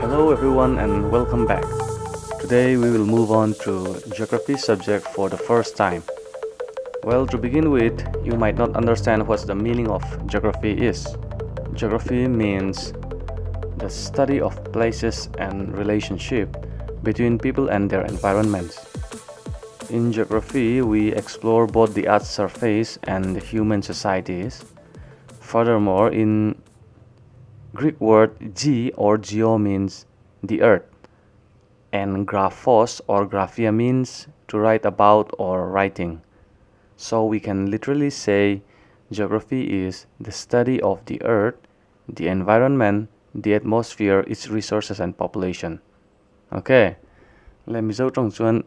Hello everyone and welcome back. Today we will move on to geography subject for the first time. Well, to begin with, you might not understand what the meaning of geography is. Geography means the study of places and relationship between people and their environments. In geography, we explore both the Earth's surface and the human societies. Furthermore, in Greek word "ge" or "geo" means the earth, and "graphos" or "graphia" means to write about or writing. So we can literally say geography is the study of the earth, the environment, the atmosphere, its resources and population. Okay. Le Mizo tawng chuan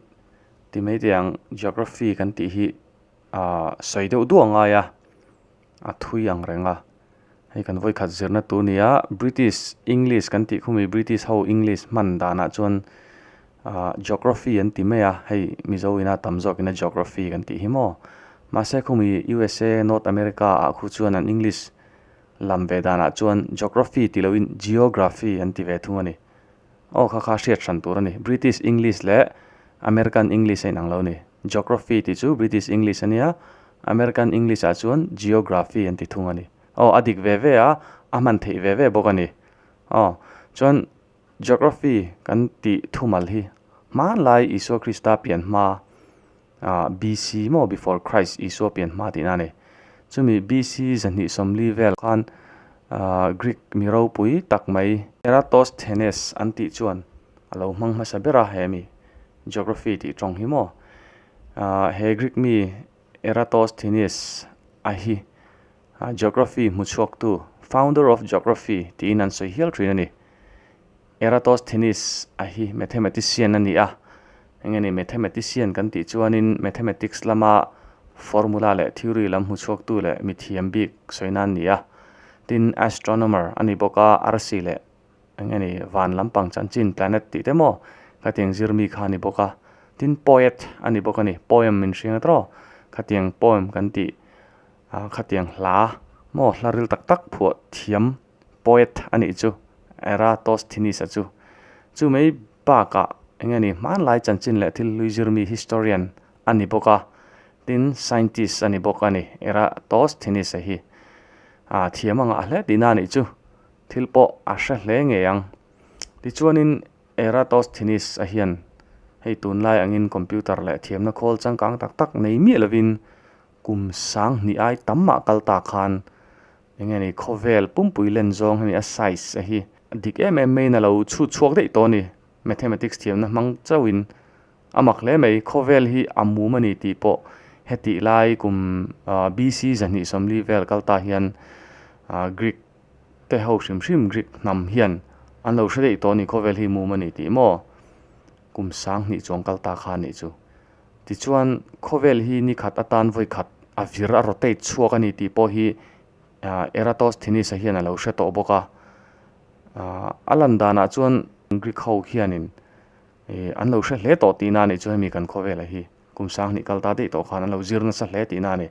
ti mai teh ang geography kan tih hi ah sawi deuh duah a ngai a, a thui ang reng a. Hei kan vawi khat zirna tur nia British English kan tih khumi British ho English hman danah chuan ah geography an ti mai a, hei Mizo ina tam zawk ina geography kan tih hi maw. Mahse khumi U_S_A North America ah khu chuan an English lam ve danah chuan geography tih lohin geography an ti ve thung a ni. Aw kha kha hriat hran tur a ni. British English leh American English a inang lo a ni. Geography tih chu British English a nia, American English ah chuan geography an ti thung a ni. Aw a dik ve ve a, a hman theih ve ve bawk a ni. Aw chuan geography kan tih thumal hi hmanlai Isua Krista pian hma ah BC maw before Christ Isua pian hma tihna a ni. Chumi BC zahnih sawmli vel khan ah Greek mi ropui tak mai Eratosthenes an tih chuan a lo hmang hmasa ber a he mi geography tih tawng hi maw. Ah he Greek mi Eratosthenes a hi geography hmu chhuaktu founder of geography tiin an sawi hial thin a ni. Eratosthenes a hi mathematician a ni a, eng nge ni mathematician kan tih chuanin mathematics lama formula leh theory lam hmu chhuaktu leh mithiam bik sawi nan a ni a. Tin astronomer a ni bawk a, arsi leh eng nge ni van lampang chanchin planet tih te maw khatiang zir mi kha a ni bawk a. Tin poet a ni bawk a ni, poem min hriang tawh khatiang poem kan tih ah khatiang hla maw hla ril tak tak phuah thiam poet a nih chu Eratosthenes a chu. Chu mai bakah eng nge ni hmanlai chanchin leh thil hlui zir mi historian a ni bawk a, tin scientist a ni bawk a ni Eratosthenes a hi. Ah thiam a ngah hle tihna a nih chu thil pawh a hre hle ngei ang. Tichuanin Eratosthenes a hian hei tunlai angin computer leh thiamna khawl changkang tak tak nei miah lovin kum sang hnih ai tam mah kal ta khan eng nge ni khawvel pumpui len zawng hemi a size a hi a dik em em maiin a lo chhut chhuak daih tawh a ni. Mathematics thiamna hmang chauhin a mak hle mai. Khawvel hi a mum a ni tih pawh hetih lai kum BC zahnih sawmli vel kal ta hian Greek te ho hrim hrim Greek hnam hian an lo hre daih tawh a ni khawvel hi mum a ni tih maw kum sang hnih chuang kal ta kha a nih chu. Tichuan, khawvel hi ni khat atan vawi khat a vir a rotate chhuak a ni tih pawh hi Eratosthenes-a hian a lo hre tawh bawk a. A lan danah chuan Greek ho hianin an lo hre hle tawh tihna a nih chu hemi kan khawvela hi kum sanghnih kal ta daih tawh khan an lo zir nasa hle tihna a ni.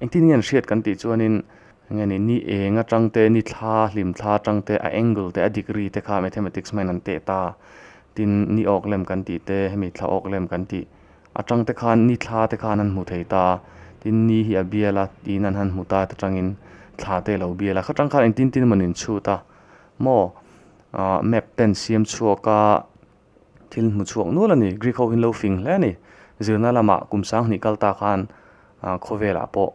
Engtin nge an hriat kan tih chuanin enge ni ni eng atang te, ni thla, hlim thla atang te, a angle te, a degree te kha mathematics hmangin an teh ta. Tin, ni awk lem kan tih te, hemi thla awk lem kan tih atang te khan ni thla te khan an hmu thei ta. Tin, ni hi a bial a, tiin an han hmu ta atangin thla te a lo bial a. Khatang khan engtin tin emaw nin chhut a maw ah map ten siam chhuak a thil hmu chhuak nual a ni. Greek ho hi an lo fing hle a ni. Zirna lamah kum sanghnih kal ta khan ah khawvelah pawh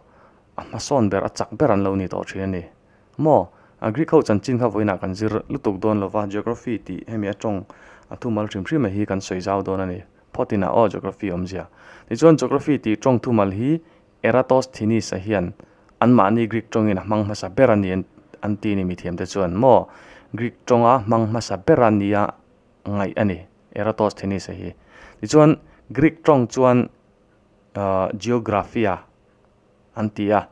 a hmasawn ber a chak ber an lo ni tawh thin a ni. Maw? A Greek ho chanchin kha vawiinah kan zir lutuk dawn lova, Geography tih hemi a tawng a thumal hrim hrim hi kan sawi zau dawn a ni. Phawtin ah aw Geography awmzia. Tichuan Geography tih tawng thumal hi Eratosthenes-a hian anmahni Greek tawngin a hmang hmasa ber a ni an ti ni mithiamte chuan maw? Greek tawnga hmang hmasa ber a nia ngaih a ni Eratosthenes-a hi. Tichuan Greek tawng chuan Geographia an ti a.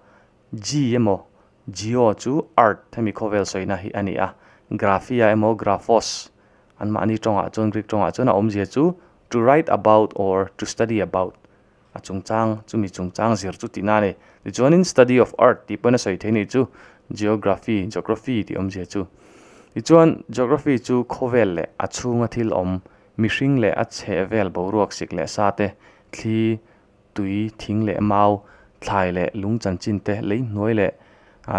G emaw Geo chu Earth hemi khawvel sawina hi a ni a, Graphia emaw Graphos anmahni tawngah chuan Greek tawngah chuan a awmzia chu to write about or to study about a chungchang chumi chungchang zir chu tihna a ni. Tichuanin study of earth tih pawhin a sawi thei a ni chu Geography, Geography tih awmzia chu. Tichuan, Geography chu khawvel leh a chhunga thil awm, mihring leh a chhehvel boruak sik leh sa te, thli, tui, thing leh mau, thlai leh lung chanchin te, lei hnuai leh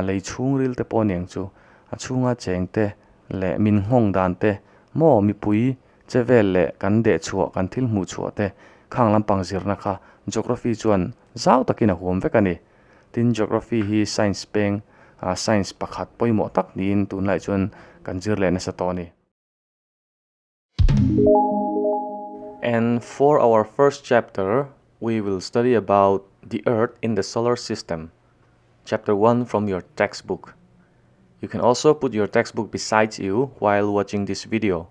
lei chhungril te pawh aniang chu, a chhunga cheng te leh min nghawng dan te, maw mipui che vel leh kan dehchhuah kan thil hmuh chhuah te khang lampang zirna kha Geography chuan zau takin a huam vek a ni. Tin, Geography hi Science peng, Science pakhat pawimawh tak niin tunlai chuan kan zir leh nasa tawh a ni. And for our first chapter, we will study about the Earth in the solar system. Chapter 1 from your textbook. You can also put your textbook beside you while watching this video.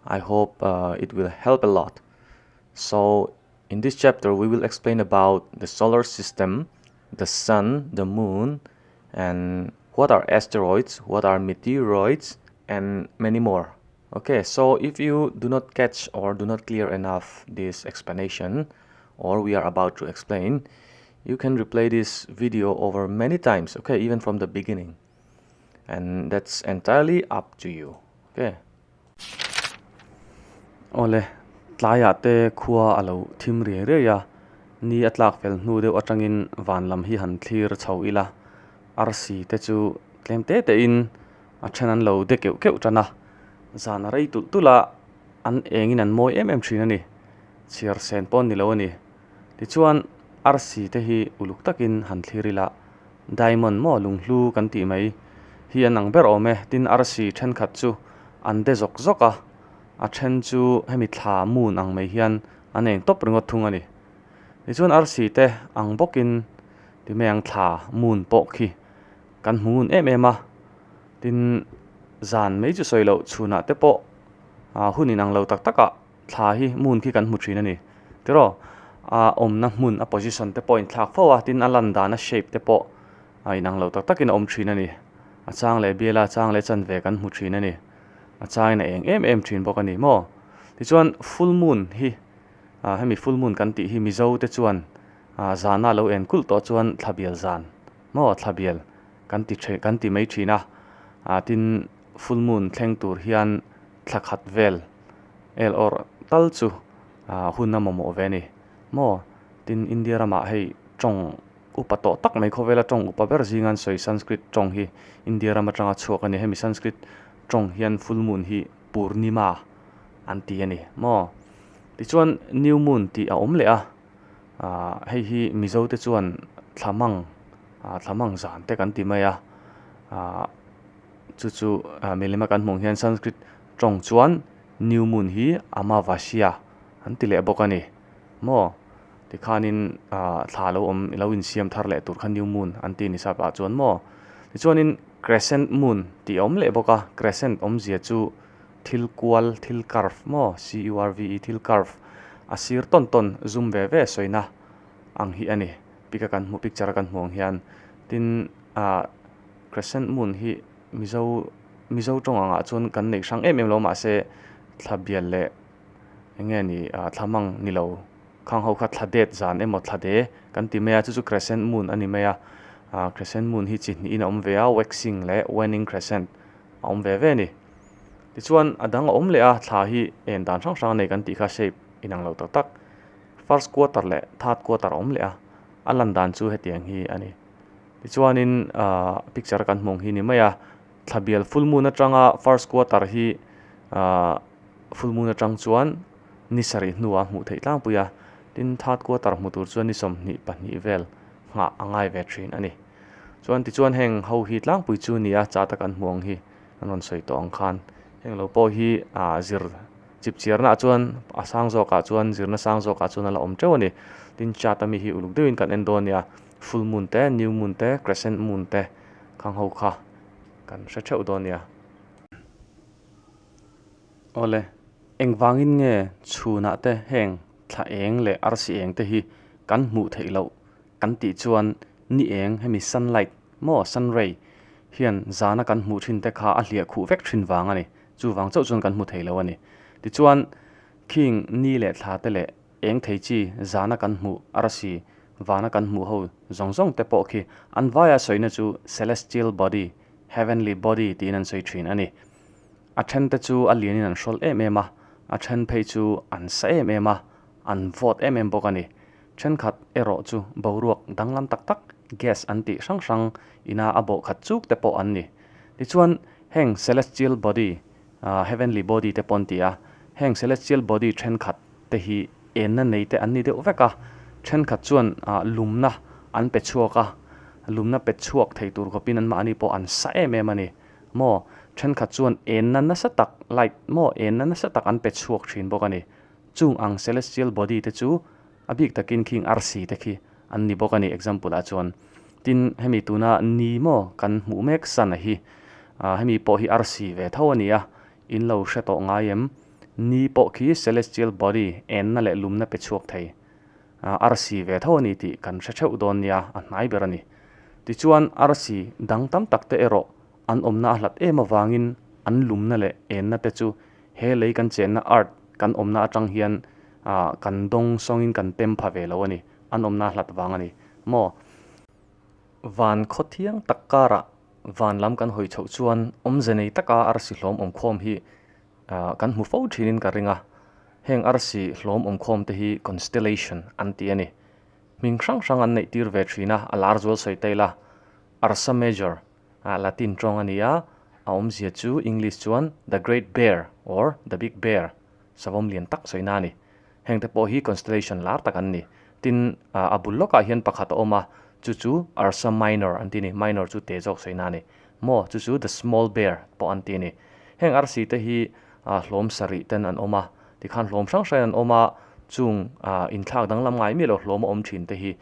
I hope uh, it will help a lot. So, in this chapter, we will explain about the solar system, the sun, the moon, and what are asteroids, what are meteoroids, and many more. Okay, so if you do not catch or do not clear enough this explanation, or we are about to explain, you can replay this video over many times, okay, even from the beginning. And that's entirely up to you, okay. Awle, tlaiah te khua a lo thim riai riai a, ni a tlak fel hnu deuh atangin van lam hi han thlir chho ila, arsi te chu tlem te te in a then an lo de keuh keuh tan a, zan a rei tulh tulh a, an engin an mawi em em thin a ni, chhiar sen pawh an ni lo a ni. Tichuan arsi te hi uluk takin han thlir ila, diamond maw lunghlu kan tih mai hi an ang ber awm e, tin arsi thenkhat chu an de zawk zawk a, a then chu hemi thla moon ang mai hian an eng tawp ringawt thung a ni. Tichuan arsi te ang bawkin ti mai ang thla moon pawh khi kan hmu ngun em em a, tin zan mai chu sawi loh chhunah te pawh hun inang lo tak takah thla hi moon khi kan hmu thin a ni tiraw a awmna hmun a position te pawh a inthlak fo a tin a lan dan a shape te pawh a inang lo tak takin a awm thin a ni a chang leh bial a chang leh chanve kan hmu thin a ni a changin a eng em em thin bawk a ni maw tichuan full moon hi ah hemi full moon kan tih hi mizo te chuan ah zana lo en kulh tawh chuan thla bial zan maw thla bial kan ti the kan ti mai thin a ah tin full moon thleng tur hian thla khat vel el awrh tal chu ah hun a mamawh ve a ni maw tin India ramah hei tawng upa tawh tak mai khawvela tawng upa ber zinga an sawi Sanskrit tawng hi India ram atanga chhuak a ni hemi Sanskrit tawng hian full moon hi Purnima an ti a ni maw tichuan new moon tih a awm leh a ah hei hi Mizo te chuan thla mang ah thla mang zan te kan ti mai a ah. Chu chu milem a kan hmuh ang hian Sanskrit tawng chuan new moon hi Amavasya an ti leh bawk a ni maw tikhanin ah thla lo awm lo insiam thar leh tur kha new moon an ti ni sap ah chuan maw tichuanin crescent moon tih a awm leh bawk a crescent awmzia chu thil kual thil curve maw c u r v e thil curve a sir tawn tawn zum ve ve sawina ang hi a ni pic a kan hmuh picture a kan hmuh ang hian tin ah. Crescent moon hi Mizo Mizo tawng angah chuan kan neih hrang em em lo mahse thla bial leh eng nge ni ah thla mang ni lo khang ho kha thla det zan emaw thla de kan ti mai a chu chu crescent moon a ni mai a ah crescent moon hi chi hnihin a awm ve a waxing leh waning crescent a awm ve ve a ni tichuan a dang a awm leh a thla hi en dan hrang hrang a nei kan tih kha shape inang lo tak tak first quarter leh third quarter a awm leh a a lan dan chu hetiang hi a ni. Tichuanin ahh picture kan hmuh ang hi ni mai a thla bial full moon atanga first quarter hi ahh full moon atang chuan ni sarih hnuah a hmuh theih tlangpui a tin third quarter hmu tur chuan ni 22 vel nghah a ngai ve thin a ni chuan tichuan heng ho hi tlangpui chu ni a chart a kan hmuh ang hi an rawn sawi tawh ang khan heng lo pawh hi ahh zir chip chhiarna ah chuan a sang zawkah chuan zirna sang zawkah chuan a la awm teuh a ni tin chart ami hi uluk deuhin kan en dawn a nia. Full moon te, new moon te, crescent moon te khang ho kha kan hre theuh dawn nia. Awle, engvangin nge chhunah te heng thla eng leh arsi eng te hi kan hmuh theih loh kan tih chuan ni eng hemi sunlight maw sun ray hian zana kan hmuh thin te kha a hliah khuh vek thin vang a ni. Chuvang chauh chuan kan hmu thei lo a ni. Tichuan khing ni leh thla te leh eng thei chi zana kan hmuh arsi Vana kan hmuh ho zawng zawng te pawh khi an vaia sawina chu celestial body, heavenly body tiin an sawi thin a ni. A then te chu a lianin an hrawl em em a, a then phei chu an sa em em a, an vawt em em bawk a ni. Thenkhat erawh chu boruak danglam tak tak, gas an tih hrang hrang ina a bawh khat chuk te pawh an ni. Tichuan, heng celestial body, heavenly body te pawh an ti a, heng celestial body thenkhat te hi enna nei te an ni deuh vek a, thenkhat chuan lumna an pe chhuak a, lumna pe chhuak thei tur khawpin anmahni pawh an sa em em a ni maw? Thenkhat chuan enna nasa tak, light maw, enna nasa tak an pe chhuak thin bawk a ni. Chung ang celestial body te chu a bik takin khing arsi te khi an ni bawk a ni example ah chuan. Tin, hemi tuna ni maw kan hmuh mek san a hi, hemi pawh hi arsi ve tho a ni a, in lo hre tawh ngai em? Ni pawh khi celestial body enna leh lumna pe chhuak thei arsi ve tho a ni tih kan hre theuh dawn nia, a hnai ber a ni. Tichuan arsi dang tam tak te erawh an awmna a hlat em avangin an lumna leh enna te chu He lei kan chenna earth kan awmna atang hian ah kan dawng sawngin kan tem pha ve lo a ni, an awmna hlat vang a ni maw? Van khaw thiang tak karah van lam kan hawi chhoh chuan awmze nei taka arsi hlawm awmkhawm hi ah kan hmu fo thinin ka ring a, heng arsi hlawm awmkhawm te hi constellation an ti a ni. Hming hrang hrang an neih tir ve thin a, a lar zual sawi ta ila Ursa Major Ah Latin tawng a ni a, a awmzia chu English chuan The Great Bear or The Big Bear, savawm lian tak sawina a ni. Hengte pawh hi constellation lar tak an ni. Tin, a bul lawkah hian pakhat a awm a, chu chu Ursa Minor an ti a ni, minor chu te zawk sawina a ni. Maw, chu chu The Small Bear pawh an ti a ni. Heng arsi te hi hlawm sarih ten an awm a, tikhan hlawm hrang hrangin an awm a, chung inthlak danglam ngai miah lo hlawm a awm thin te hi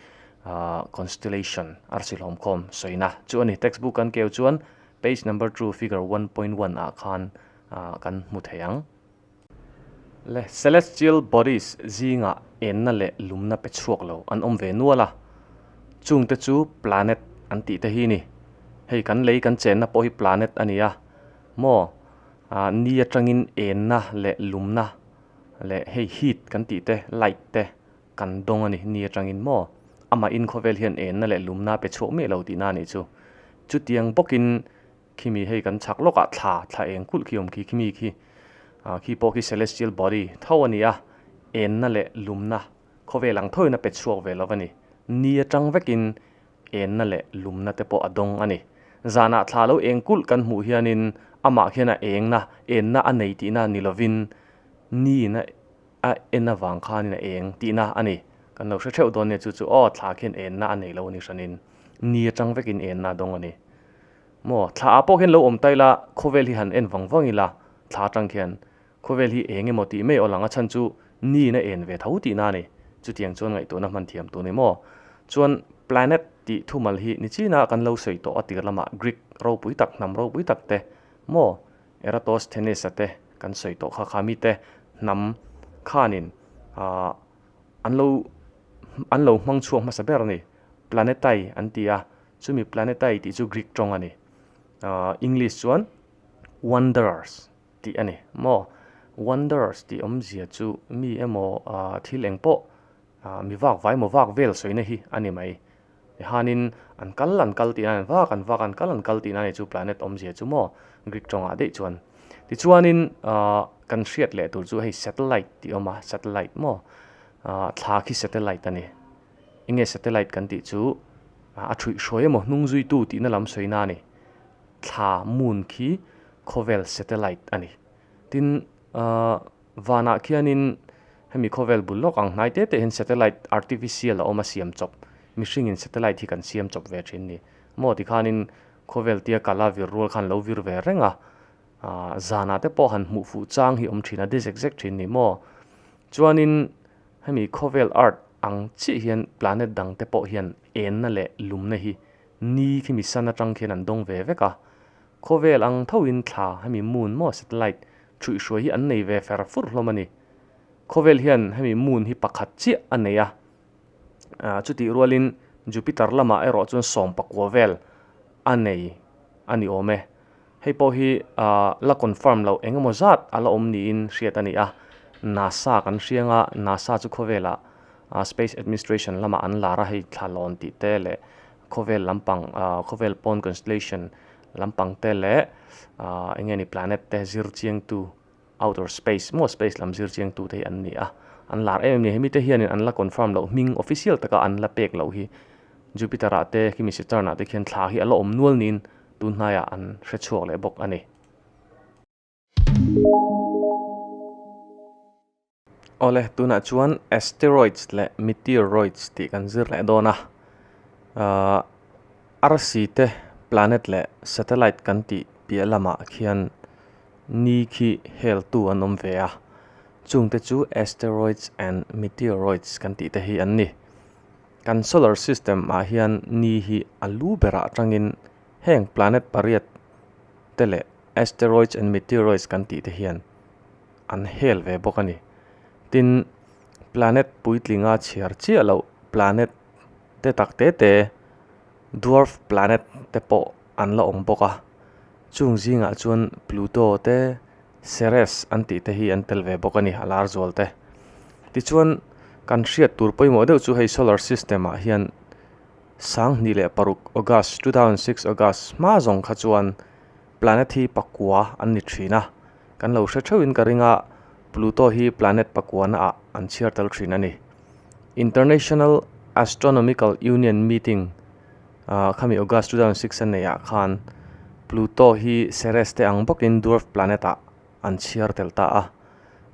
Constellation, arsi hlawmkhawm sawina chu a ni. Textbook kan keu chuan page number two figure 1.1 ah khan kan hmu thei ang. Le celestial bodies zingah enna leh lumna pe chhuak lo an awm ve nual a, chungte chu planet an tih te hi ni. Hei kan lei kan chenna pawh hi planet a ni a maw? Ni atangin enna leh lumna leh hei heat kan tih te, light te Kan dawng a ni, ni atangin maw? Amah in khawvel hian enna leh lumna pe chhuak miah lo tihna a nih chu. Chutiang bawkin khimi hei kan chhak lawkah thla, thla eng kulh khi awm khi, khimi khi, khi pawh khi celestial body tho a ni a, enna leh lumna khawvel ang thoin a pe chhuak ve lo a ni. Ni atang vekin enna leh lumna te pawh a dawng a ni. Zanah thla lo eng kulh kan hmuh hianin amah khian a engna, enna a nei tihna ni lovin niin a A en avang khanin a eng tihna a ni. Kan lo hre theuh dawn nia chu chu aw thla khian enna a nei lo a ni hranin ni atang vekin enna a dawng a ni. Maw thla ah pawh khian lo awm ta ila khawvel hi han en vang vang ila thla atang khian khawvel hi eng emaw tih mai aw lang a chhan chu niin a en ve tho tihna a ni. Chutiang chuan ngaihtuahna hman thiam tur ni maw? Chuan planet tih thumal hi ni china kan lo sawi tawh a tir lamah Greek ropui tak hnam ropui tak te maw Eratosthenes-a te kan sawi tawh kha kha mite hnam khanin aah an lo an lo hmang chhuak hmasa ber a ni. Planetai an ti a, chumi planetai tih chu Greek tawng a ni. Aah English chuan wanderers tih a ni maw? Wanderers tih awmzia chu mi emaw aah thil eng pawh aah mi vak vai emaw vak vel sawina hi a ni mai. Tihanin an kal an kal tihna an vak an vak an kal an kal tihna a ni chu planet awmzia chu maw Greek tawngah daih chuan. Tichuanin ahh kan hriat leh tur chu hei satellite tih a awm a satellite maw ahh thla khi satellite a ni. Enge satellite kan tih chu a thuihhruai emaw hnung zuitu tihna lam sawina a ni. Thla moon khi khawvel satellite a ni. Tin ahh. Vanah khianin hemi khawvel bul lawk ang hnai te te hian satellite artificial a awm a siam chawp, mihringin satellite hi kan siam chawp ve thin ni. Maw tikhanin khawvel tia kala vir rual khan lo vir ve reng a, aah zanah te pawh han hmuh fuh chang hi awm thin a de zek zek thin ni maw. Chuanin hemi khawvel earth ang chiah hian planet dang te pawh hian enna leh lumna hi ni khimi sun atang khian an dawng ve vek a, Khawvel ang thoin thla hemi moon maw satellite thuihhruai hi an nei ve fer fur hlawm a ni. Khawvel hian hemi moon hi pakhat chiah a nei a, chutih rualin Jupiter lamah erawh chuan 19 vel a nei a ni awm e. Hei pawh hi la confirm loh eng emaw zat a la awm niin hriat a ni a, NASA kan hriang a, NASA chu khawvelah Space Administration lamah an lar a, hei thla lawn tih te leh khawvel lampang khawvel pawn constellation. Lampang te leh eng nge ni planet te zir chiangtu outer space maw space lam zir chiangtu te hi an ni a, an lar em em a ni. Hemi te hianin an la confirm loh hming official taka an la pek loh hi Jupiter ah te khimi Saturn ah te khian thla hi a la awm nual niin tun hnaiah an hre chhuak leh bawk a ni. Awle, tunah chuan asteroids leh meteoroids tih kan zir leh dawn a. Ahh arsi te planet leh satellite kan tih piah lamah khian ni khi heltu an awm ve a. Chungte chu asteroids and meteoroids kan tih te hi an ni. Kan solar system ah hian ni hi a lu berah atangin heng planet pariat te leh asteroids and meteoroids kan tih te hian an hel ve bawk a ni. Tin, planet puitlinga chhiar chiah loh planet te tak te te, dwarf planet te pawh an la awm bawk a. Chung zingah chuan Pluto te, Ceres an tih te hi an tel ve bawk a ni, a lar zual te. Tichuan, kan hriat tur pawimawh deuh chu hei solar system ah hian 2006 August, 2006 August hma zawng kha chuan planet hi pakua an ni thin a. Kan lo hre theuhin ka ring a, Pluto hi planet pakuana ah an chhiar tel thin a ni. International Astronomical Union meeting ah khami August 2006 a neih ah khan Pluto hi Ceres te ang bawkin dwarf planet ah an chhiar tel ta a.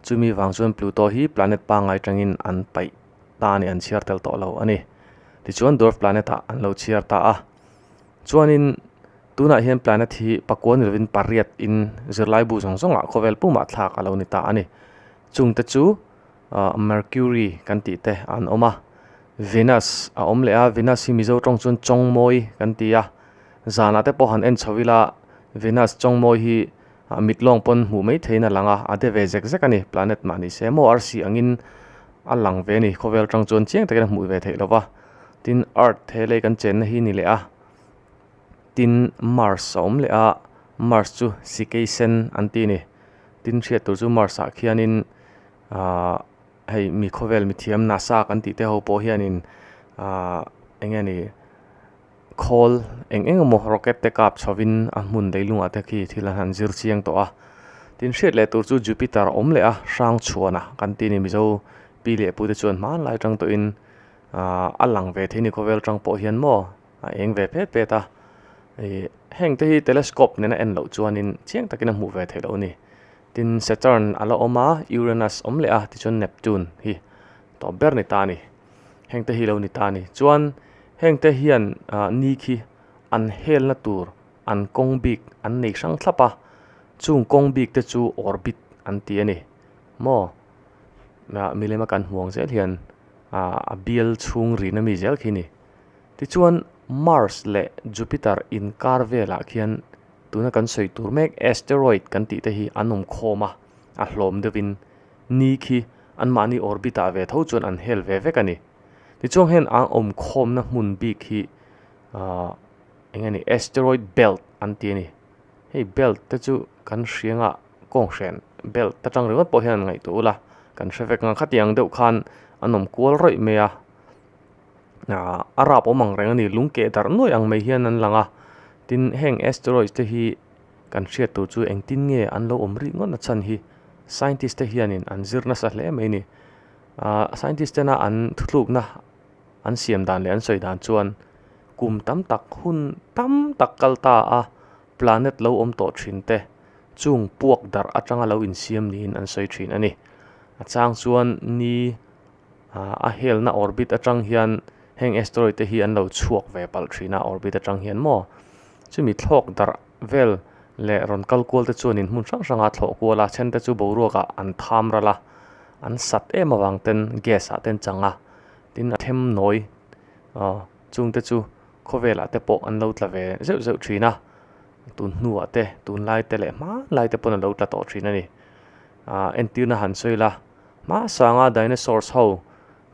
Chumi vang chuan Pluto hi planet pangngai tangin an paih ta a ni, an chhiar tel tawh lo a ni. Tichuan dwarf planet ah an lo chhiar ta a. Chuanin tunah hian planet hi pakua ni lovin pariat in zirlai bu zawng zawngah khawvel pumah thlak a lo ni ta a ni. Chungte chu ah Mercury kan tih te an awm a, Venus a awm leh a, Venus hi Mizo tawng chuan Chawngmawi kan ti a, zanah te pawh han en chho ila Venus Chawngmawi hi ah mit lawng pawn hmuh mai theihin a lang a, a de ve zek zek a ni planet mah ni se maw arsi angin a lang ve a ni khawvel tang chuan chiang takin a hmuh ve theih lova. Tin Earth he lei kan chenna hi ni leh a, tin Mars a awm leh a, Mars chu sikei sen an ti a ni. Tin hriat tur chu Mars ah khianin ahh hei mi khawvel mithiam NASA kan tih te ho pawh hianin ahh eng nge ni khawl eng eng emaw rocket te kap chhovin a hmun leilungah te khi thil an han zir chiang tawh a. Tin hriat leh tur chu Jupiter a awm leh a, Hrangchhuana kan ti a ni Mizo pi leh pu te chuan hmanlai atang tawhin Ahh a lang ve thei ni khawvel tang pawh hian maw a eng ve phet phet a ih heng te hi telescope nena en loh chuanin chiang takin a hmuh ve theih loh a ni tin Saturn a la awm a Uranus awm leh a tichuan Neptune hi tawp ber ni ta a ni heng te hi lo ni ta a ni chuan heng te hian ah ni khi an helna tur an kawng bik an nei hrang thlap a chung kawng bik te chu orbit an ti a ni maw ah milem a kan hmuh ang zel hian. ah a bial chhung rin ami zel khi ni. Tichuan Mars leh Jupiter inkar velah khian tuna kan sawi tur mek asteroid kan tih te hi an awm khawm a, a hlawm deuhin ni khi anmahni orbit ah ve tho chuan an hel ve vek a ni. Tichuan heng an awm khawmna hmun bik hi ah eng nge ni asteroid belt an ti a ni. Hei belt te chu kan hriangah kawnghren belt atang ringawt pawh hian an ngaihtuah ula kan hre vek ang khatiang deuh khan an awm kual rawih mai a ah a rap awm ang reng a ni lung keh darh nuaih ang mai hian an lang a tin heng asteroids te hi kan hriat tur chu engtin nge an lo awm rih ngawt na chhan hi scientist te hianin an zir nasa hle mai a ni ah scientist tena an thuthlukna an siam dan leh an sawi dan chuan kum tam tak hun tam tak kal ta a planet lo awm tawh thin te chung puak darh atanga lo insiam niin an sawi thin a ni. A chang chuan ni ah a helna orbit atang hian heng asteroid te hi an lo chhuak ve palh thin a orbit atang hian maw chumi thlawk darh vel leh rawn kal kual te chuanin hmun hrang hranga thlawh kual a then te chu boruakah an tham ral a an sat em avang ten gas ah te an chang a tin a them nawi aw chung te chu khawvelah te pawh an lo tla ve zeuh zeuh thin a tun hnuah te tunlai te leh hmanlai te pawn a lo tla tawh thin a ni ah entirna han sawi la hmasanga dinosaurs ho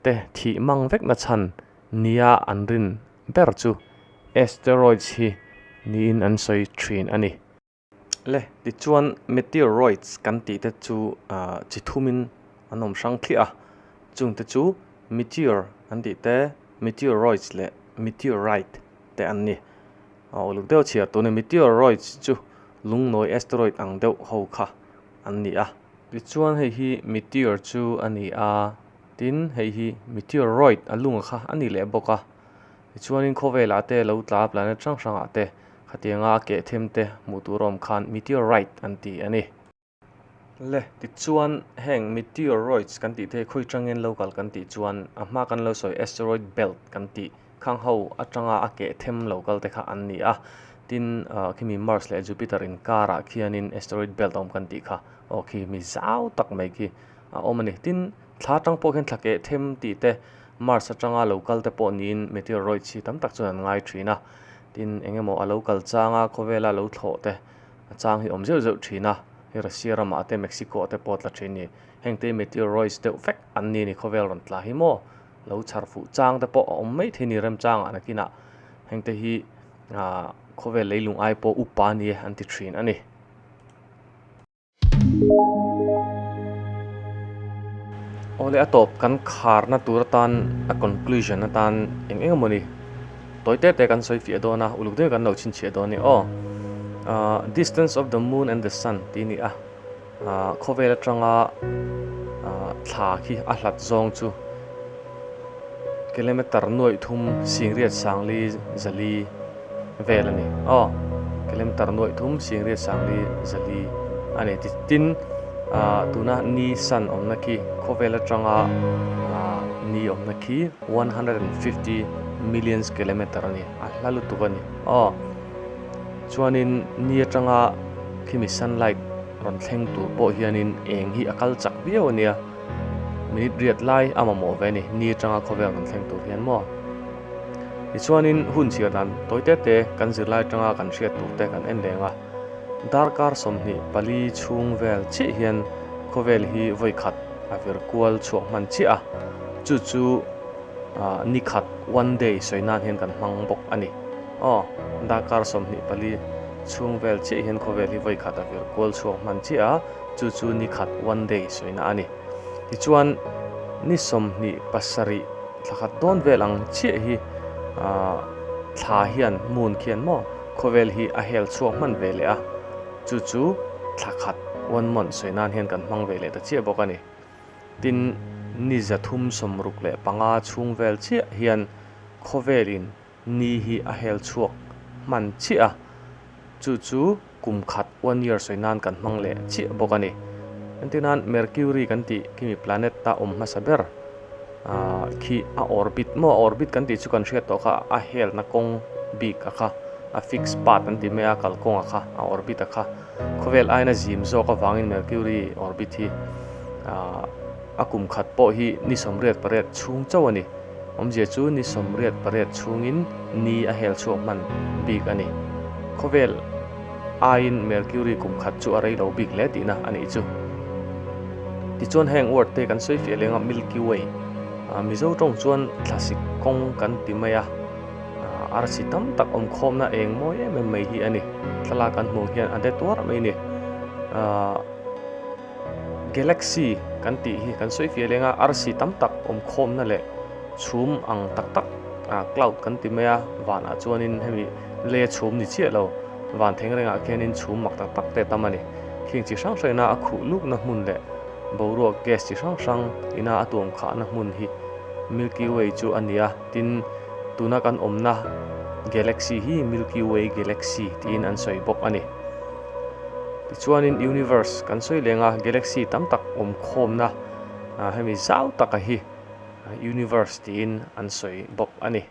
te thih mang vek na chhan nia an rin ber chu asteroids hi niin an sawi thin a ni. Le tichuan meteoroids kan tih te chu ah chi thumin an awm hrang thliah a chung te chu meteor an tih te meteoroids leh meteorite te an ni. A uluk deuh chhiar tur a ni. Meteoroids chu lungnawi asteroid ang deuh ho kha an ni a. Tichuan hei hi meteor chu a ni a, tin hei hi meteoroid a lunga kha a ni leh bawk a. Tichuanin khawvelah te lo tla planet hrang hrangah te khatianga a keh them te hmuh tur a awm khan meteorite an ti a ni. Le, tichuan heng meteoroids kan tih te hi khawi tangin lo kal kan tih chuan a hma kan lo sawi asteroid belt kan tih khang ho atanga a keh them lo kal te kha an ni a. Tin, khimi Mars leh Jupiter inkarah khianin asteroid belt a awm kan tih kha aw khi mi zau tak mai khi a awm a ni. Tin, thla atang pawh khian thla keh them tih te Mars atanga lo kal te pawh niin meteoroids hi tam tak chuan an ngai thin a. Tin, eng emaw a lo kal changa khawvela lo thlawh te A chang hi awm zeuh zeuh thin a, hei Russia ramah te Mexico ah te pawh a tla thin a ni. Heng te hi meteoroids deuh vek an ni a ni khawvel rawn tla hi maw? Lo chhar fuh chang te pawh a awm mai thei a ni remchangah nakinah heng te hi ah khawvel leilung ai pawh upa a ni e an ti thin a ni. Awle a tawp kan kharna tur atan a conclusion atan eng eng emawni tawi te te kan sawi fiah dawn a uluk deuhin kan lo chhinchhiah dawn a ni aw. Ahh distance of the moon and the sun tih a ni a ahh khawvel atanga ahh thla khi a hlat zawng chu kilometer nuaih thum singriat sangli zali vel a ni aw kilometer nuaih thum singriat sangli zali a ni ti tin ah tuna ni sun awmna khi khawvel atanga ah ni awmna khi 150 millions kilometer a ni a hla lutuk a ni aw chuanin ni atanga khimi sunlight rawn thleng tur pawh hianin eng hi a kal chak viau a nia minute riat lai a mamawh ve a ni ni atanga khawvel rawn thleng tur hian maw. Tichuanin hun chhiar dan tawi te te kan zirlai atanga kan hriat tur te kan en leng a, darkar 24 chhung vel chiah hian khawvel hi vawi khat a vir kual chhuak hman chiah a, chu chu ni khat, one day, sawi nan hian kan hmang bawk a ni. Aw, darkar 24 chhung vel chiah hian khawvel hi vawi khat a vir kual chhuak hman chiah a, chu chu ni khat, one day, sawi na a ni. Tichuan ni 27 thla khat dawn vel ang chiah hi ahh thla hian moon khian maw khawvel hi a hel chhuak hman ve leh a, chu chu thla khat one month sawi nan hian kan hmang ve leh ta chiah bawk a ni. Tin, ni 365 chhung vel chiah hian khawvelin ni hi a hel chhuak hman chiah a, chu chu kum khat, one year, sawi nan kan hmang leh chiah bawk a ni. Entir nan Mercury kan tih khi mi planet a awm hmasa ber ah khi a orbit maw a orbit kan tih chu kan hriat tawh kha a helna kawng bik a kha a fix path an ti mai a kalkawng a kha a orbit a kha khawvel aina zim zawk avangin Mercury orbit hi ah a kum khat pawh hi ni 88 chhung chauh a ni. Awmzia chu ni 88 chhungin ni a hel chhuak hman bik a ni. Khawvel aiin Mercury kum khat chu a rei lo bik hle tihna a nih chu. Tichuan heng word te kan sawi fiah leng a, Milky Way. Mizo tawng chuan thlasik kawng kan ti mai a, arsi tam tak awm khawmna eng mawi em em mai hi a ni. Thlalak kan hmuh hian a de tuar mai a ni. Galaxy kan tih hi kan sawi fiah leng a, arsi tam tak awm khawmna leh chhum ang tak tak ah cloud kan ti mai a, vanah chuanin hemi lei a chhum ni chiah lo, van theng rengah khianin chhum mak tak tak te a tam a ni. Khing chi hrang hrangina a khuh lukna hmun leh boruak gas chi hrang hrang ina a tuam khahna hmun hi Milky Way chu a ni a, tin tuna kan awmna galaxy hi Milky Way galaxy tiin an sawi bawk a ni. Tichuanin universe kan sawi leng a, galaxy tam tak awm khawmna hemi zau taka hi universe tiin an sawi bawk a ni.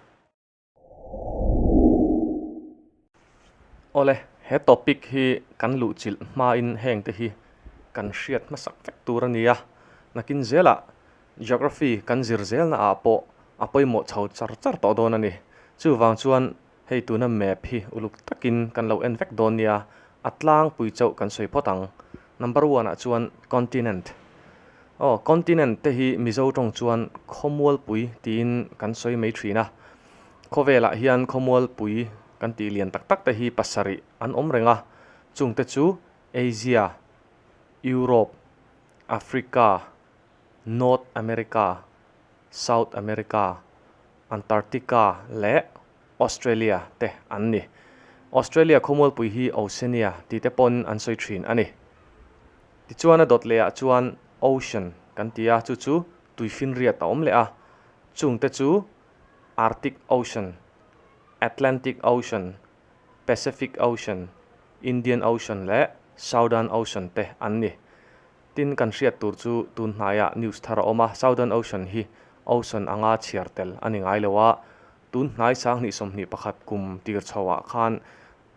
Awle, he topic hi kan luhchilh hmain heng te hi kan hriat hmasak vek tur a ni a, nakin zelah geography kan zir zelna ah pawh a pawimawh chho char char tawh dawn a ni. Chuvang chuan Hei tuna map hi uluk takin kan lo en vek dawn nia, a tlangpui chauh kan sawi phawt ang. Number one ah chuan continent. Aw, continent te hi Mizo tawng chuan khawmualpui tiin kan sawi mai thin a. Khawvelah hian khawmualpui kan tih lian tak tak te hi pasarih an awm reng a, chungte chu Asia, Europe, Africa, North America, South America, Antarctica leh Australia te an ni. Australia khawmualpui hi Oceania ti te pawn an sawi thin a ni. Tichuan a dawt lehah chuan Ocean kan ti a, chu chu tuifinriat a awm leh a, chungte chu Arctic Ocean, Atlantic Ocean, Pacific Ocean, Indian Ocean leh Southern Ocean te an ni. Tin, kan hriat tur chu tun hnaiah news thar a awm a, Southern Ocean hi Ocean anga chhiar tel a ni ngai lo a, tun hnai 2021 kum tir chhoah khan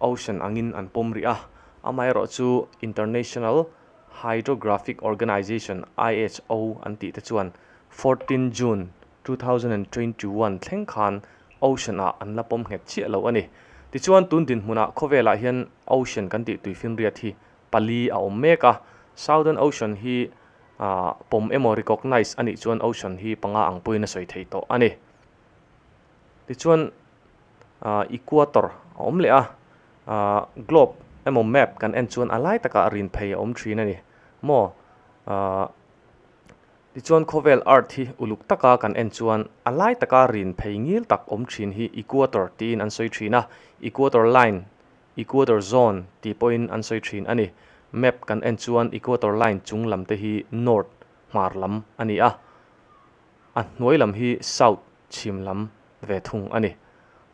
Ocean angin an pawm rih a, amaherawhchu International Hydrographic Organization, IHO, an tih te chuan 14 June 2021 thleng khan Ocean ah an la pawm nghet chiah lo a ni. Tichuan tun dinhmunah khawvelah hian Ocean kan tih tuifinriat hi pali a awm mek a, Southern Ocean hi pawm emaw recognize a nih chuan Ocean hi panga ang pawhin a sawi thei tawh a ni. Tichuan Equator a awm leh a, globe emaw map kan en chuan a lai takah rin phei a awm thin a ni maw? Tichuan khawvel earth hi uluk taka kan en chuan a lai taka rin phei ngil tak awm thin hi equator tiin an sawi thin a, equator line, equator zone tih pawhin an sawi thin a ni. Map kan en chuan equator line chung lam te hi north, hmar lam a ni a, a hnuai lam hi south, chhim lam ve thung a ni.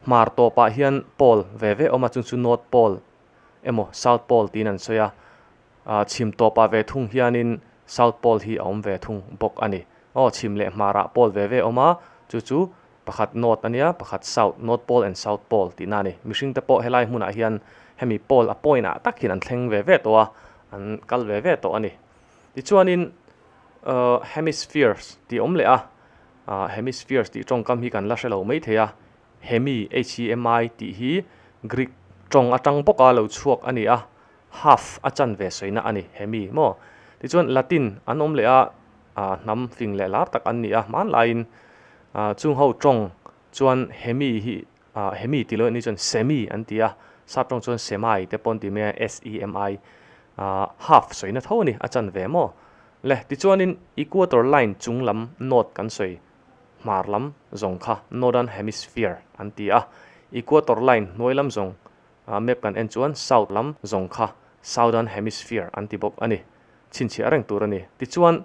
Hmar tawpah hian pole ve ve awm a, chung chu north pole emaw south pole tiin an sawi a, Chhim tawpah ve thung hianin South Pole hi a awm ve thung bawk a ni. Aw, chhim leh hmarah pole ve ve a awm a, chu chu pakhat North a nia, pakhat South, North Pole and South Pole tihna a ni. Mihringte pawh helai hmunah hian hemi pole a point ah tak hian an thleng ve ve tawh a, an kal ve ve tawh a ni. Tichuanin hemispheres tih a awm leh a, hemispheres tih tawngkam hi kan la hre lo maithei a, hemi, H-E-M-I, tih hi Greek tawng atang bawka lo chhuak a ni a, half a chanve sawina a ni hemi maw. Tichuan Latin an awm leh a, hnam fing leh lar tak an ni a, hmanlaiin chung ho tawng chuan hemi hi hemi tih loh ni chuan semi an ti a, sap tawng chuan semi te pawh an ti mai a, S-E-M-I, half sawina tho a ni a chanve maw. Le tichuanin equator line chung lam north kan sawi hmar lam zawng kha northern hemisphere an ti a, equator line hnuai lam zawng Map kan en chuan south lam zawng kha southern hemisphere an ti bawk a ni. Chhinchhiah reng tur a ni. Tichuan,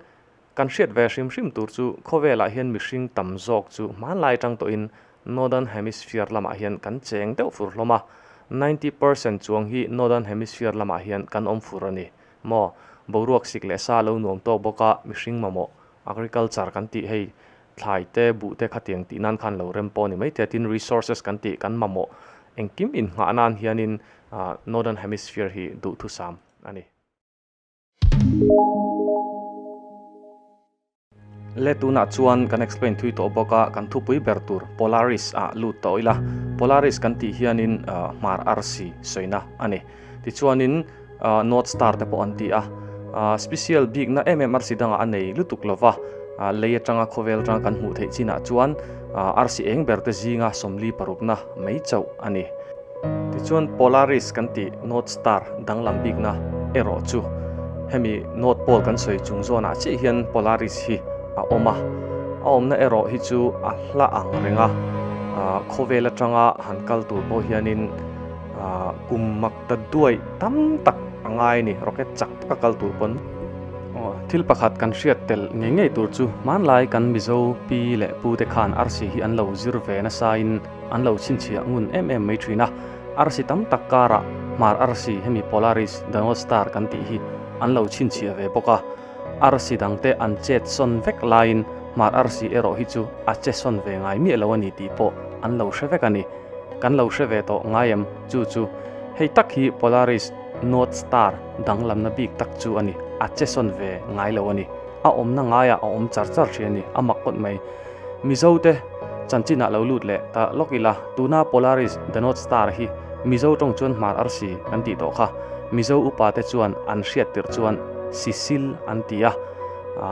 kan hriat ve hrim hrim tur chu khawvelah hian mihring tam zawk chu hmanlai atang tawhin northern hemisphere lamah hian kan cheng deuh fur hlawm a, 90% chuang hi northern hemisphere lamah hian kan awm fur a ni. Maw? Boruak sik leh sa lo nuam tawk bawk a, mihring mamawh agriculture kan tih hei thlai te, buh te khatiang tih nan khan lo rem pawh a ni mai thei a, tin resources kan tih kan mamawh engkim innghah nan hianin Northern Hemisphere hi duhthusam a ni. Le tunah chuan kan explain thui tawh bawk a, kan thupui ber tur Polaris ah lut tawh ila, Polaris kan tih hianin hmar arsi sawina a ni. Tichuanin North Star te pawh an ti a, special bikna em em arsi dangah a nei lutuk lo va, lei atanga khawvel atanga kan hmuh theih chinah chuan arsi eng ber te zinga sawmli parukna mai chauh a ni. Tichuan Polaris kan tih North Star danglam bikna erawh chu hemi North Pole kan sawi chung zawnah chiah hian Polaris hi a awm a, a awmna erawh hi chu a hla ang reng a, khawvel atanga han kal tur pawh hianin Kum mak ta duai tam tak a ngai a ni, rocket chak taka kal tur pawn. Aw, thil pakhat kan hriat tel ngei ngei tur chu hmanlai kan Mizo pi leh pu te khan arsi hi an lo zir ve nasain an lo chhinchhiah ngun em em mai thin a. Arsi tam tak karah hmar arsi hemi Polaris, the North Star kan tih hi an lo chhinchhiah ve bawk a. Arsi dangte an chet sawn vek laiin hmar arsi erawh hi chu a che sawn ve ngai miah lo a ni tih pawh an lo hre vek a ni. Kan lo hre ve tawh ngai em? Chu chu hei tak hi Polaris North Star danglamna bik tak chu a ni. A che sawn ve ngai lo a ni. A awmna ngaiah a awm char char thin a ni. A mak ngawt mai. Mizote chanchinah lo lut leh ta lawk ila, tuna Polaris the North Star hi Mizo tawng chuan hmar arsi kan tih tawh kha. Mizo upate chuan an hriat tirh chuan Sisil an ti a.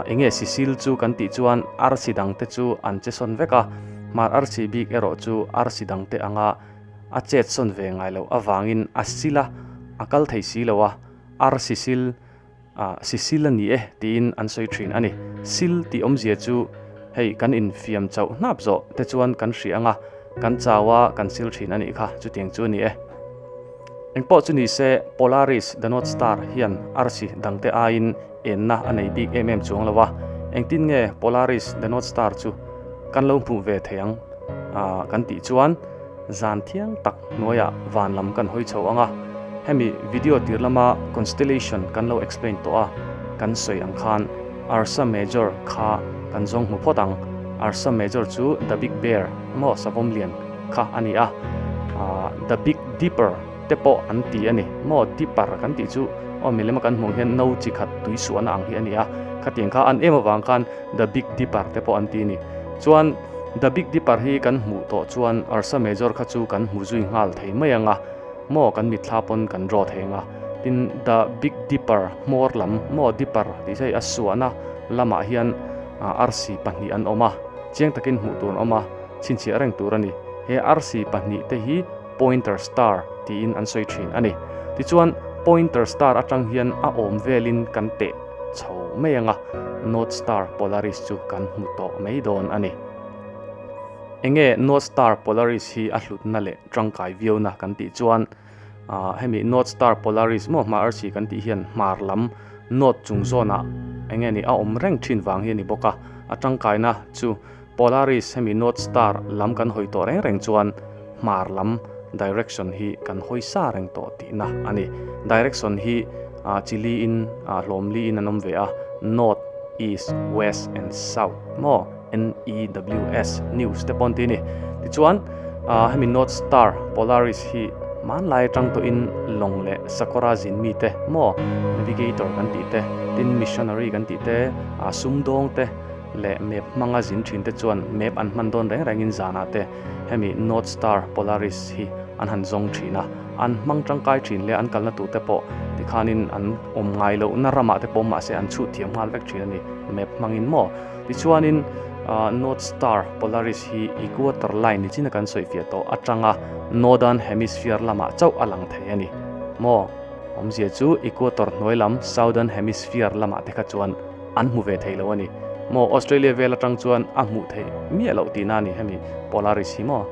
Enge Sisil chu kan tih chuan arsi dangte chu an che sawn vek a. Hmar arsi bik erawh chu arsi dangte anga a chet sawn ve ngai loh avangin a sil a, a kal thei si lo a, arsi sil, ah, si sil a ni e tiin an sawi thin a ni. Sil tih awmzia chu hei kan infiam chauh hnap zawh te chuan kan hria anga kan chau a, kan sil thin a nih kha, chutiang chu a ni e. Engpawh chu ni se, Polaris, the North Star, hian arsi dangte aiin enna a nei bik em em chuang lo a. Engtin nge Polaris, the North Star chu kan lo hmuh ve thei ang kan tih chuan zan thiang tak hnuaiah van lam kan hawi chho ang a. Hemi video tir lama constellation kan lo explain tawh a, kan sawi ang khan Ursa Major kha kan zawng hmu phawt ang. Ursa Major chu the Big Bear emaw savawm lian kha a ni a, The Big Dipper te pawh an ti a ni. Maw Dipper kan tih chu aw milem a kan hmuh ang hian no chi khat tui suahna ang hi a ni a, khatiang kha an em avang khan The Big Dipper te pawh an ti a ni. Chuan The Big Dipper hi kan hmuh tawh chuan Ursa Major kha chu kan hmu zui nghal thei mai ang a, maw kan mitthla pawn kan draw thei ang a. Tin The Big Dipper hmawr lam maw Dipper tih chu hei a suahna lamah hian arsi pahnih an awm a, chiang takin hmuh tur an awm a. Chhinchhiah reng tur a ni. He arsi pahnihte hi Pointer Star tiin an sawi thin a ni. Tichuan, Pointer Star atang hian a awm velin kan teh chho mai ang a, North Star Polaris chu kan hmu tawh mai dawn a ni. Enge North Star Polaris hi a hlutna leh tangkai viauna kan tih chuan, hemi North Star Polaris maw hmar arsi kan tih hian hmar lam North chung zawnah enge ni a awm reng thin vang hi a ni bawk a, a tangkaina chu Polaris hemi North Star lam kan hawi tawh reng reng chuan hmar lam direction hi kan hawi sa reng tawh tihna a ni. Direction hi chi li in hlawm li in an awm ve a, North, East, West and South maw NEWS, news te pawh an ti a ni. Tichuan hemi North Star Polaris hi hmanlai atang tawhin lawng leh sakawra zin mite maw navigator kan tih te, tin missionary kan tih te, sumdawng te, leh map hmanga zin thin te chuan map an hman dawn reng rengin zanah te hemi North Star Polaris hi an han zawng thin a, an hmang tangkai thin leh an kalna tur te pawh tikhanin an awm ngai lohna ramah te pawh mahse an chhut thiam nghal vek thin a ni map hmangin maw. Tichuanin North Star Polaris hi Equator line ni chin a kan sawifiah tawh atanga Northern Hemisphere lamah chauh a lang thei a ni maw. Awmzia chu Equator hnuai lam Southern Hemisphere lamah te kha chuan An hmu ve thei lo a ni maw? Australia vel atang chuan a hmuh theih miah loh tihna a ni hemi Polaris hi maw?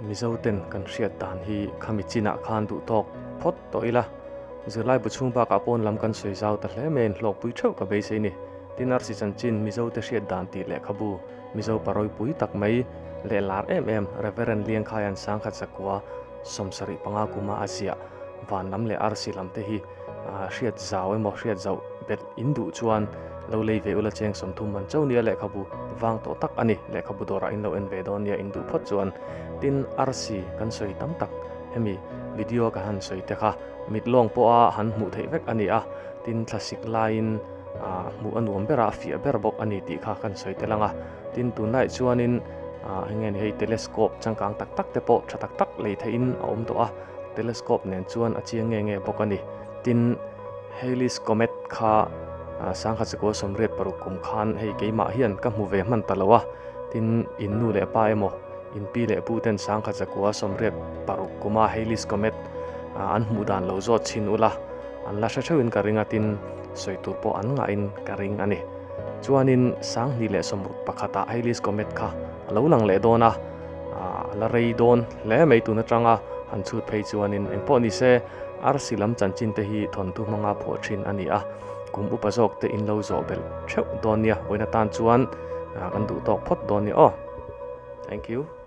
Mizo ten kan hriat dan hi khami chinah khan duh tawk phawt tawh ila, zirlai bu chhung bakah pawn lam kan sawi zau ta hle mai a inhlawkpui theuh ka beisei ni. Tin arsi chanchin Mizo te hriat dan tih lehkhabu Mizo parawipui tak mai leh lar em em Reverend Liangkhaia'n Sangkhat Zakua 75 kuma a ziah van lam leh arsi lam te hi hriat zau emaw hriat zauh belh in duh chuan lo lei ve ula cheng 30 man chauh nia lehkhabu vang tawh tak a ni. Lehkhabu dawrah in lo en ve dawn nia in duh phawt chuan tin arsi kan sawi tam tak hemi video ka han sawi te kha mit lawng pawha han hmuh theih vek a ni a, tin thlasik laiin hmuh a nuam ber a, a fiah ber bawk a ni tih kha kan sawi tel ang a. Tin, tunlaiah chuanin eng nge ni hei telescope changkang tak tak te pawh tha tak tak lei theihin a awm tawh a, telescope nen chuan a chiang nge nge bawk a ni. Tin, Halley's Comet kha 1986 kum khan hei keimah hian ka hmu ve hman ta lo a, tin in nu leh pa emaw. In pi leh pu ten 1986 kuma Halley's Comet an hmuh dan lo zawt chhin ula, an la hre theuhin ka ring a tin sawi tur pawh an ngahin ka ring a ni. Chuanin 2061 ah Halley's Comet kha a lo lang leh dawn a, a la rei dawn hle mai tun atanga han chhut phei chuanin engpawh ni se arsi lam chanchin te hi thawnthu hmanga phuah thin a ni a, kum upa zawk te in lo zawh belh theuh dawn nia, vawiin atan chuan kan duh tawk phawt dawn nia aw. Thank you.